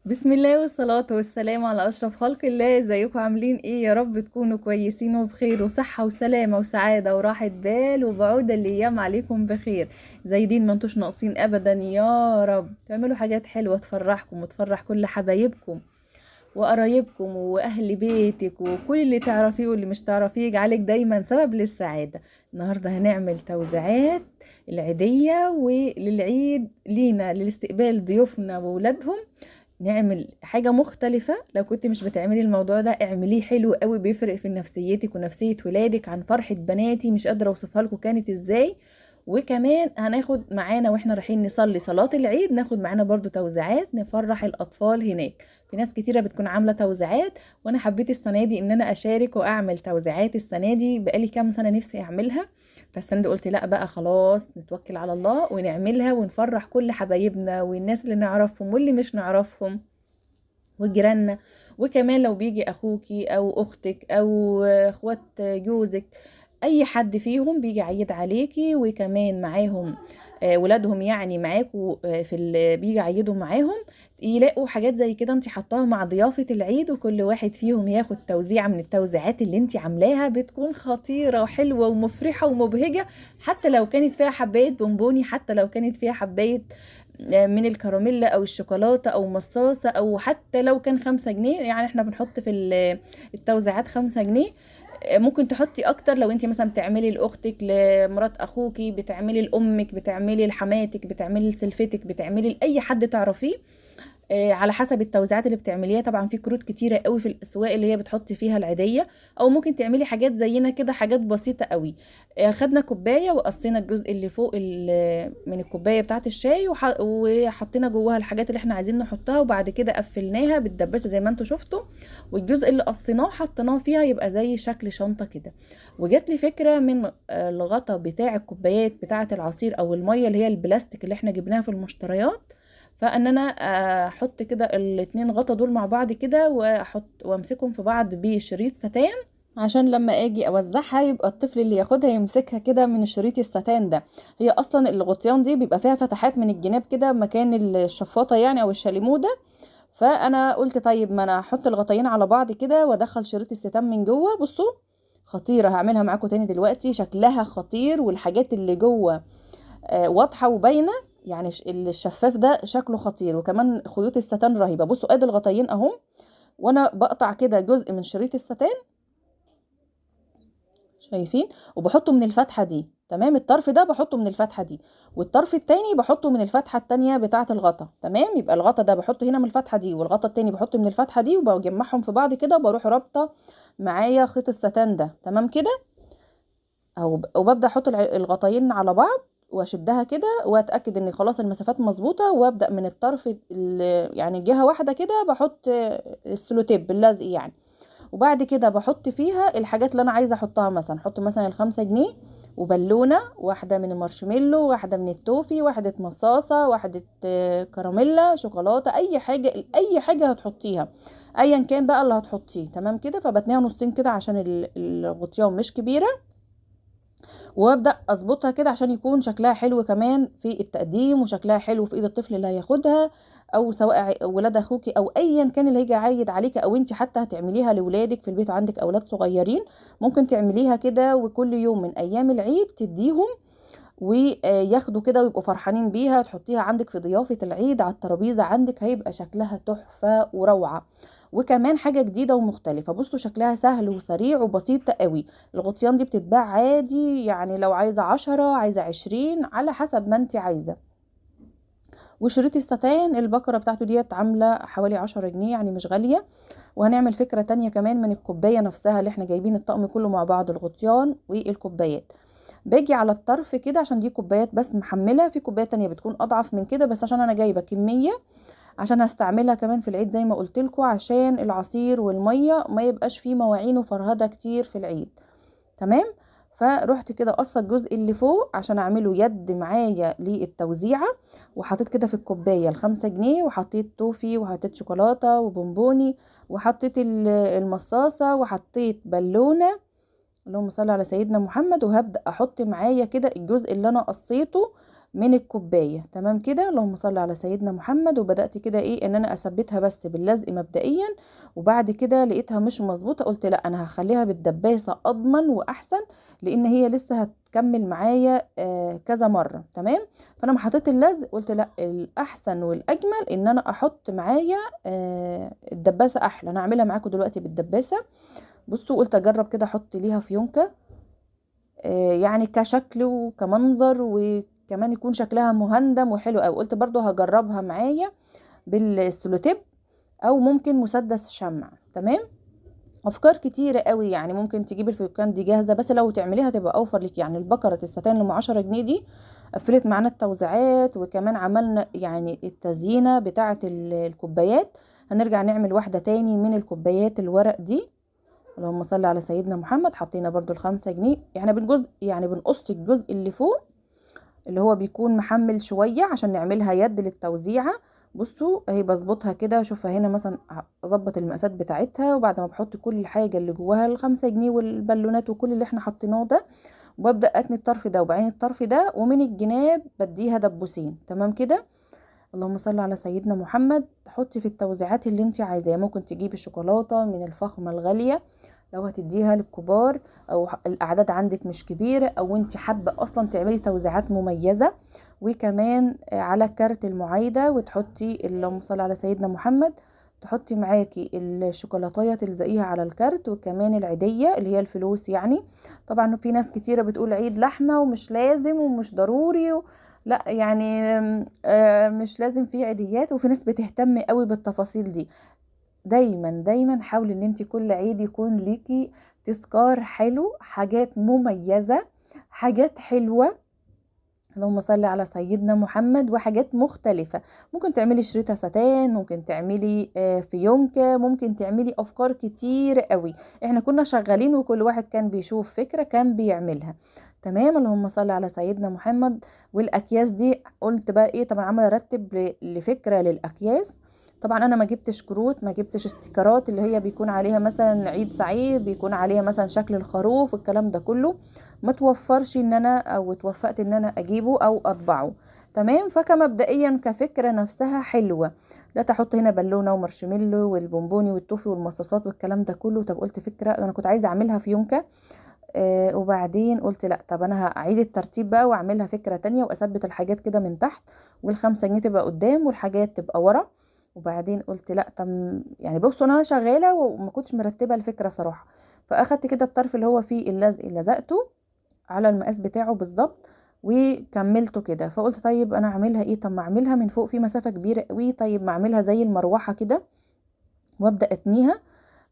بسم الله والصلاة والسلام على أشرف خلق الله. ازيكم عاملين ايه؟ يا رب تكونوا كويسين وبخير وصحة وسلامة وسعادة وراحة بال وبعود الأيام عليكم بخير. زايدين ما انتوش ناقصين أبدا، يا رب تعملوا حاجات حلوة تفرحكم وتفرح كل حبايبكم وقرايبكم وأهل بيتك وكل اللي تعرفيه واللي مش تعرفيه، يجعلك دايما سبب للسعادة. النهاردة هنعمل توزيعات العيدية وللعيد لينا للاستقبال ضيوفنا وولادهم، نعمل حاجة مختلفة. لو كنت مش بتعملي الموضوع ده اعمليه، حلو قوي، بيفرق في نفسيتك ونفسية ولادك. عن فرحة بناتي مش قادرة اوصفها لكم كانت ازاي. وكمان هناخد معانا واحنا رايحين نصلي صلاة العيد، ناخد معانا برضو توزيعات نفرح الأطفال هناك. في ناس كتيرة بتكون عاملة توزيعات، وانا حبيت السنة دي ان انا اشارك واعمل توزيعات. السنة دي بقالي كام سنة نفسي اعملها، فالسنة دي قلت لا بقى خلاص نتوكل على الله ونعملها ونفرح كل حبايبنا والناس اللي نعرفهم واللي مش نعرفهم وجيراننا. وكمان لو بيجي اخوكي او اختك او اخوات جوزك، اي حد فيهم بيجي عيد عليكي، وكمان معاهم ولادهم يعني معاكوا في بيجي عيدوا معاهم، يلاقوا حاجات زي كده انت حطاها مع ضيافة العيد، وكل واحد فيهم ياخد توزيعة من التوزيعات اللي انت عاملاها. بتكون خطيرة وحلوة ومفرحة ومبهجة، حتى لو كانت فيها حباية بونبوني، حتى لو كانت فيها حباية من الكراميلا او الشوكولاتة او مصاصة، او حتى لو كان 5 جنيه. يعني احنا بنحط في التوزيعات 5 جنيه، ممكن تحطي اكتر لو انت مثلا بتعملي لاختك، لمرات اخوكي، بتعملي لامك، بتعملي لحماتك، بتعملي لسلفتك، بتعملي لاي حد تعرفيه، على حسب التوزيعات اللي بتعمليها. طبعا في كروت كتيرة قوي في الاسواق اللي هي بتحطي فيها العيديه، او ممكن تعملي حاجات زينا كده، حاجات بسيطة قوي. خدنا كوباية وقصينا الجزء اللي فوق من الكوباية بتاعه الشاي، وحطينا جواها الحاجات اللي احنا عايزين نحطها، وبعد كده قفلناها بالدباسه زي ما انتم شفتوا، والجزء اللي قصيناه حطيناه فيها، يبقى زي شكل شنطه كده. وجات لي فكرة من الغطا بتاع الكوبايات بتاعه العصير او المية اللي هي البلاستيك اللي احنا جبناها في المشتريات، فان انا احط كده الاتنين غطا دول مع بعض كده، واحط وامسكهم في بعض بشريط ستان، عشان لما اجي اوزعها يبقى الطفل اللي ياخدها يمسكها كده من الشريط الستان ده. هي اصلا الغطيان دي بيبقى فيها فتحات من الجناب كده مكان الشفاطه يعني او الشاليمو ده، فانا قلت طيب ما انا احط الغطايين على بعض كده وادخل شريط الستان من جوه. بصوا خطيرة، هعملها معاكم تاني دلوقتي، شكلها خطير والحاجات اللي جوه واضحة وباينه، يعني الشفاف ده شكله خطير، وكمان خيوط الستان رهيبة. بصوا ادي الغطايين اهم، وانا بقطع كده جزء من شريط الستان، شايفين، وبحطه من الفتحة دي، تمام. الطرف ده بحطه من الفتحة دي، والطرف التاني بحطه من الفتحة التانية بتاعه الغطا، تمام. يبقى الغطا ده بحطه هنا من الفتحة دي، والغطا التاني بحطه من الفتحة دي، وبجمعهم في بعض كده، وبروح رابطه معايا خيط الستان ده، تمام كده اهو. وببدا احط الغطايين على بعض واشدها كده، واتاكد ان خلاص المسافات مظبوطة، وابدا من الطرف يعني جهة واحدة كده بحط السلوتيب اللزق يعني، وبعد كده بحط فيها الحاجات اللي انا عايزه احطها. مثلا احط مثلا ال5 جنيه، وبالونه، واحدة من المارشميلو، واحدة من التوفي، واحدة مصاصه، واحدة كراميلا، شوكولاتة، اي حاجة، اي حاجة هتحطيها ايا كان بقى اللي هتحطيه، تمام كده. فبتنيها نصين كده عشان الغطيان مش كبيرة، وابدا اظبطها كده عشان يكون شكلها حلو كمان في التقديم، وشكلها حلو في ايد الطفل اللي هياخدها، او سواء ولاد اخوكي او ايا كان اللي هيجي عايد عليك، او انت حتى هتعمليها لولادك في البيت، عندك اولاد صغيرين ممكن تعمليها كده، وكل يوم من ايام العيد تديهم وياخدوا كده ويبقوا فرحانين بيها. تحطيها عندك في ضيافة العيد على الترابيزة عندك، هيبقى شكلها تحفة وروعة، وكمان حاجة جديدة ومختلفة. بصوا شكلها سهل وسريع وبسيط قوي. الغطيان دي بتتباع عادي، يعني لو عايزة 10 عايزة 20 على حسب ما انت عايزة. وشريط الستان البكرة بتاعته ديت عاملة حوالي 10 جنيه، يعني مش غالية. وهنعمل فكرة تانية كمان من الكوباية نفسها اللي احنا جايبين الطقم كله مع بعض، الغطيان والكوبايات. باجي على الطرف كده عشان دي كوبايات بس محملة، في كوباية تانية بتكون اضعف من كده، بس عشان انا جايبة كمية عشان هستعملها كمان في العيد زي ما قلت لكم، عشان العصير والمية ما يبقاش فيه مواعين وفرهده كتير في العيد، تمام. فروحت كده قصة الجزء اللي فوق عشان اعمله يد معايا للتوزيعه، وحطيت كده في الكوباية ال5 جنيه، وحطيت توفي، وحطيت شوكولاتة وبونبوني، وحطيت المصاصه، وحطيت بالونه، اللهم صل على سيدنا محمد. وهبدا احط معايا كده الجزء اللي انا قصيته من الكوباية. تمام كده، اللهم صل على سيدنا محمد. وبدات كده ايه ان انا اثبتها بس باللزق مبدئيا، وبعد كده لقيتها مش مظبوطة قلت لا انا هخليها بالدباسه اضمن واحسن، لان هي لسه هتكمل معايا كذا مرة. تمام، فانا ما حطيت اللزق قلت لا الاحسن والاجمل ان انا احط معايا الدباسه احلى. انا هعملها معاكم دلوقتي بالدباسه. بصوا قلت اجرب كده احط ليها فيونكه، يعني كشكل وكمنظر، وكمان يكون شكلها مهندم وحلو قوي. قلت برضو هجربها معايا بالسلوتيب او ممكن مسدس شمع. تمام، افكار كتيرة قوي، يعني ممكن تجيبي الفيونكات دي جاهزة، بس لو تعمليها تبقى اوفر لك. يعني البكرة الستان اللي 10 جنيه دي قفلت معانا التوزيعات، وكمان عملنا يعني التزيينه بتاعه الكوبايات. هنرجع نعمل واحدة تاني من الكوبايات الورق دي. اللهم صل على سيدنا محمد. حطينا برضو ال5 جنيه، يعني بالجزء، يعني بنقص الجزء اللي فوق اللي هو بيكون محمل شوية عشان نعملها يد للتوزيعه. بصوا اهي بظبطها كده، شوفها هنا مثلا اظبط المقاسات بتاعتها، وبعد ما بحط كل حاجة اللي جواها ال5 جنيه والبالونات وكل اللي احنا حطيناه ده، وببدا اتني الطرف ده وبعدين الطرف ده، ومن الجناب بديها دبوسين. تمام كده، اللهم صل على سيدنا محمد. حطي في التوزيعات اللي انت عايزاها، ممكن تجيبي شوكولاتة من الفخمه الغالية لو هتديها للكبار، او الاعداد عندك مش كبيرة، او انت حابة اصلا تعملي توزيعات مميزة. وكمان على كارت المعايده، وتحطي اللهم صل على سيدنا محمد، تحطي معاكي الشوكولاتايه تلزقيها على الكارت، وكمان العيديه اللي هي الفلوس. يعني طبعا في ناس كتيرة بتقول عيد لحمه ومش لازم ومش ضروري لا يعني مش لازم في عيديات، وفي ناس بتهتم قوي بالتفاصيل دي. دايما دايما حاولي ان انت كل عيد يكون ليكي تذكار حلو، حاجات مميزة، حاجات حلوة، اللهم صل على سيدنا محمد، وحاجات مختلفة. ممكن تعملي شريطة ستان، ممكن تعملي فيونكة، ممكن تعملي أفكار كتير قوي. احنا كنا شغالين وكل واحد كان بيشوف فكرة كان بيعملها. تمام، اللهم صل على سيدنا محمد. والأكياس دي قلت بقى ايه، طبعا عمال ارتب لفكرة للأكياس. طبعا انا ما جبتش كروت، ما جبتش استيكرات اللي هي بيكون عليها مثلا عيد سعيد، بيكون عليها مثلا شكل الخروف والكلام ده كله، ما توفرش ان انا او توفقت ان انا اجيبه او اطبعه. تمام، فكمبدئيا كفكرة نفسها حلوة. ده تحط هنا بالونه ومارشميلو والبونبوني والتوفي والمصاصات والكلام ده كله. طب قلت فكرة انا كنت عايزه اعملها فيونكه، وبعدين قلت لا طب انا هعيد الترتيب بقى واعملها فكرة تانية، واثبت الحاجات كده من تحت، وال5 جنيه تبقى قدام والحاجات تبقى ورا. وبعدين قلت لا طب يعني بصوا انا شغالة وما كنتش مرتبه الفكرة صراحة، فاخدت كده الطرف اللي هو فيه اللزق لزقته على المقاس بتاعه بالظبط وكملته كده. فقلت طيب انا اعملها ايه، طب ما اعملها من فوق في مسافة كبيرة قوي، طيب ما اعملها زي المروحة كده وابدا اتنيها،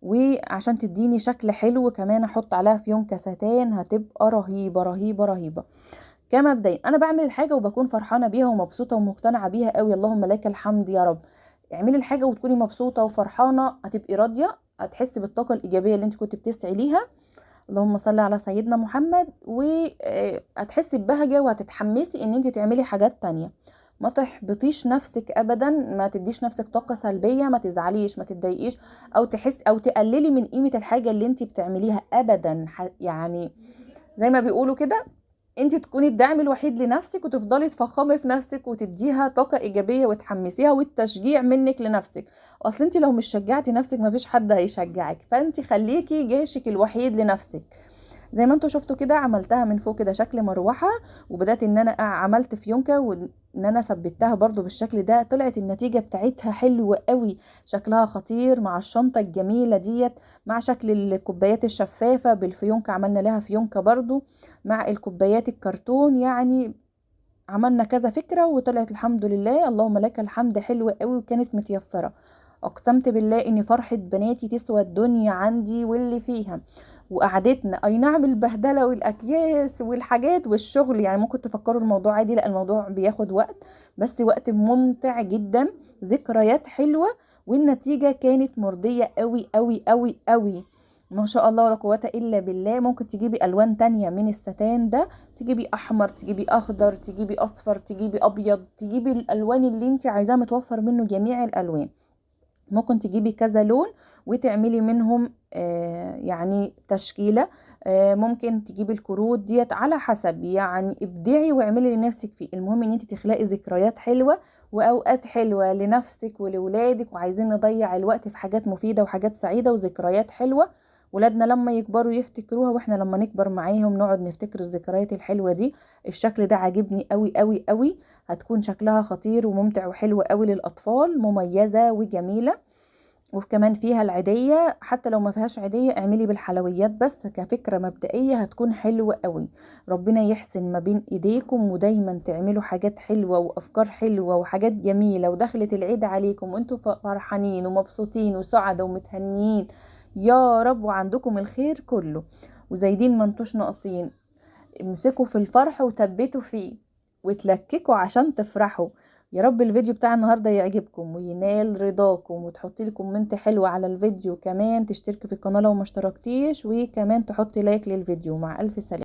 وعشان تديني شكل حلو كمان احط عليها فيونكه ستان، هتبقى رهيبة رهيبة رهيبة. كمبدئيا انا بعمل الحاجة وبكون فرحانة بيها ومبسوطة ومقتنعه بيها قوي، اللهم لك الحمد يا رب. اعملي الحاجة وتكوني مبسوطة وفرحانه، هتبقي راضية، هتحسي بالطاقة الايجابية اللي انت كنت بتسعي ليها، اللهم صل على سيدنا محمد، وهتحسي ببهجه وهتتحمسي ان انت تعملي حاجات تانية. ما تحبطيش نفسك ابدا، ما تديش نفسك طاقة سلبية، ما تزعليش، ما تتضايقيش، او تحس او تقللي من قيمة الحاجة اللي انت بتعمليها ابدا. يعني زي ما بيقولوا كده، انت تكوني الداعم الوحيد لنفسك، وتفضلي تفخمي في نفسك وتديها طاقة ايجابية وتحمسيها، والتشجيع منك لنفسك. اصل انت لو مش شجعتي نفسك مفيش حد هيشجعك، فانت خليكي جيشك الوحيد لنفسك. زي ما انتوا شفتوا كده عملتها من فوق كده شكل مروحة، وبدات ان انا عملت فيونكه وان انا ثبتها برضو بالشكل ده، طلعت النتيجة بتاعتها حلوة قوي، شكلها خطير مع الشنطة الجميلة ديت، مع شكل الكوبايات الشفافه بالفيونكه، عملنا لها فيونكه برضو مع الكوبايات الكرتون. يعني عملنا كذا فكرة وطلعت الحمد لله، اللهم لك الحمد، حلوة قوي وكانت متيسره. اقسمت بالله ان فرحه بناتي تسوى الدنيا عندي واللي فيها، وقعدتنا اي نعم البهدله والاكياس والحاجات والشغل، يعني ممكن تفكروا الموضوع عادي، لا الموضوع بياخد وقت، بس وقت ممتع جدا، ذكريات حلوة، والنتيجة كانت مرضية قوي قوي قوي قوي ما شاء الله ولا قوة الا بالله. ممكن تجيبي الوان تانية من الستان ده، تجيبي احمر، تجيبي اخضر، تجيبي اصفر، تجيبي ابيض، تجيبي الالوان اللي انت عايزاها، متوفر منه جميع الالوان. ممكن تجيبي كذا لون وتعملي منهم يعني تشكيلة. ممكن تجيبي الكروت ديت على حسب، يعني ابدعي واعملي لنفسك فيه. المهم ان انت تخلقي ذكريات حلوة واوقات حلوة لنفسك ولولادك، وعايزين نضيع الوقت في حاجات مفيدة وحاجات سعيدة وذكريات حلوة، ولادنا لما يكبروا يفتكروها، واحنا لما نكبر معاهم نقعد نفتكر الذكريات الحلوة دي. الشكل ده عاجبني قوي قوي قوي، هتكون شكلها خطير وممتع وحلو قوي للأطفال، مميزة وجميلة. وكمان فيها العيدية، حتى لو ما فيهاش عيدية اعملي بالحلويات بس كفكرة مبدئية، هتكون حلوة قوي. ربنا يحسن ما بين ايديكم، ودايما تعملوا حاجات حلوة وافكار حلوة وحاجات جميلة، ودخلت العيد عليكم وانتوا فرحانين ومبسوطين وسعداء ومتهنيين يا رب، وعندكم الخير كله، وزايدين ما انتوش ناقصين. امسكوا في الفرح وثبتوا فيه وتلككوا عشان تفرحوا. يا رب الفيديو بتاع النهارده يعجبكم وينال رضاكم، وتحطي لي comment حلو على الفيديو، كمان تشتركي في القناة لو ما اشتركتيش، وكمان تحطي like للفيديو. مع الف سلامه.